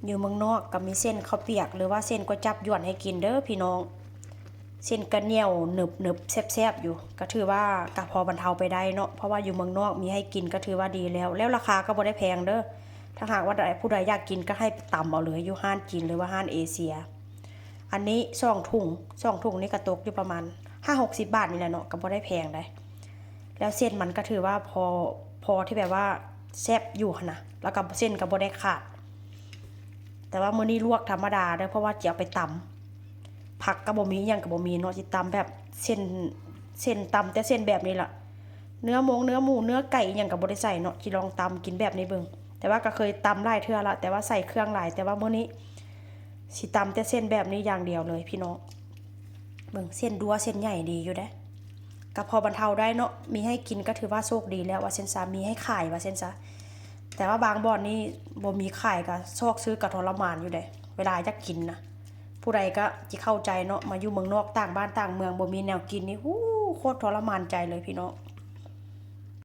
ຢູ່ເມືອງນອກກໍມີເສັ້ນເຂົ້າປຽກ ຫຼືວ່າເສັ້ນກວຍຈັບຢວນໃຫ້ກິນເດີພີ່ນ້ອງ. ເສັ້ນກໍໜຽວໜຶບໆ ແຊບໆຢູ່ ກໍຖືວ່າກໍພໍບັນເທົາໄປໄດ້ເນາະ ເພາະວ່າຢູ່ເມືອງນອກມີໃຫ້ກິນກໍຖືວ່າດີແລ້ວ ແລ້ວລາຄາກໍບໍ່ໄດ້ແພງເດີ. ຖ້າຫາກວ່າໃດ ຜູ້ໃດຢາກກິນກໍໃຫ້ໄປຕຳເອົາເລີຍ ຢູ່ຮ້ານຈີນ ຫຼືວ່າຮ້ານເອເຊຍ. ອັນນີ້ສອງຖົງ ສອງຖົງນີ້ກໍຕົກຢູ່ປະມານຫ້າຫົກສິບບາດນີ້ແຫຼະເນາະ ກໍບໍ່ໄດ້ແພງໃດ. ແລ້ວເສັ້ນມັນກໍຖືວ່າພໍ ພໍທີ່ແບບວ່າແຊບຢູ່ຫັ້ນນະ ແລ້ວກໍເສັ້ນກໍບໍ່ໄດ້ຂາດ. ແຕ່ວ່າມື້ນີ້ລວກທຳມະດາເດີ ເພາະວ່າຈະເອົາໄປຕຳ ຜັກກໍບໍ່ມີ ຫຍັງກໍບໍ່ມີເນາະ ຊິຕຳແບບເສັ້ນ ເສັ້ນ ຕຳແຕ່ເສັ້ນແບບນີ້ລະ. ເນື້ອມົງເນື້ອໝູ ເນື້ອໄກ່ ອີ່ຫຍັງກໍບໍ່ໄດ້ໃສ່ເນາະ ຊິລອງຕຳກິນແບບນີ້ເບິ່ງ. ແຕ່ວ່າກໍເຄີຍຕຳຫຼາຍເທື່ອລະ ແຕ່ວ່າໃສ່ເຄື່ອງຫຼາຍ ແຕ່ວ່າມື້ນີ້ຊິຕຳແຕ່ເສັ້ນແບບນີ້ຢ່າງດຽວເລີຍພີ່ນ້ອງ. ເບິ່ງເສັ້ນດັວເສັ້ນໃຫຍ່ດີຢູ່ເດ້ ກໍພໍບັນເທົາໄດ້ເນາະ ມີໃຫ້ກິນກໍຖືວ່າໂຊກດີແລ້ວວ່າຊັ້ນຊະ ມີໃຫ້ຂາຍວ່າຊັ້ນຊະ. ແຕ່ວ່າບາງບ່ອນນີ້ບໍ່ມີຂາຍ ກໍຊອກຊື້ກໍທໍລະມານຢູ່ເດ້ ເວລາຢາກກິນນະ. ຜູ້ໃດກໍຊິເຂົ້າໃຈເນາະ ມາຢູ່ເມືອງນອກ ຕ່າງບ້ານຕ່າງເມືອງ ບໍ່ມີແນວກິນນີ້ ຫູ ໂຄດທໍລະມານໃຈເລີຍພີ່ນ້ອງ.